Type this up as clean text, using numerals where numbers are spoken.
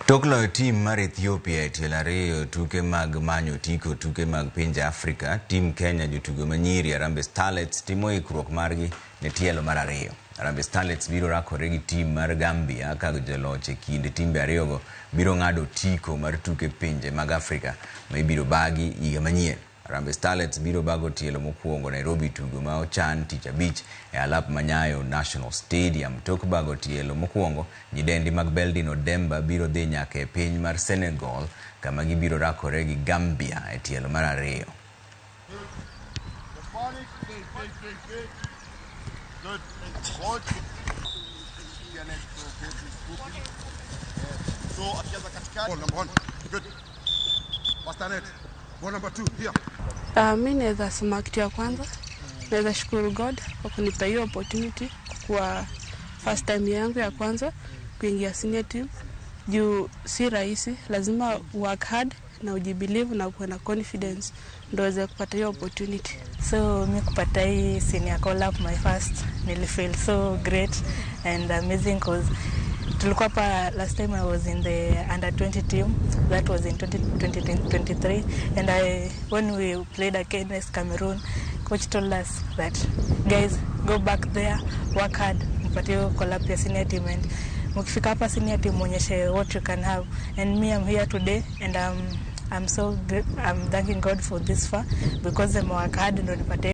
Tok loyo tim mar Ethiopia e tielo ariyo tuke mag manyo otiko tuke mag pinje Afrika, tim Kenya jotugo manyiri Harambee Starlets timo ikruok margi ne tielo mar ariyo. Harambee Starlets biro rakore gi tim mar Gambia ka joloch e kind timbe ariyogo biro ng'ado otiko mar tuke pinje mag Afrika ma ibiro bagi higa manyien. Harambee Starlets biro bago tielo mokwongo Nairobi tugo ma ochan tich abich e alap ma Nyayo National Stadium. Tok bago tielo mokwongo, nyidendi mag Beldin Odemba biro dhi nyaka e piny mar Senegal kama gibiro rakore gi Gambia e tielo mar ariyo. Mi naweza sema kitu ya kwanza, naweza shukuru God kwa kunipa hiyo opportunity kwa first time yangu ya kwanza kuingia senior team. Juu si rahisi, lazima work hard na ujibelieve na kuwa na confidence ndio uweze kupata hiyo opportunity. So mi kupata hii senior call up my first, nilifeel so great and amazing cause tulikuwa pa last time I was in the under 20 team, that was in 2023, and when we played against Cameroon, coach told us that guys go back there, work hard, mpatie call up ya senior team, and mkifika hapa senior team muonyeshe what you can have. And me, I'm here today and I'm so great. I'm thanking God for this far because I'm work hard ndo nipate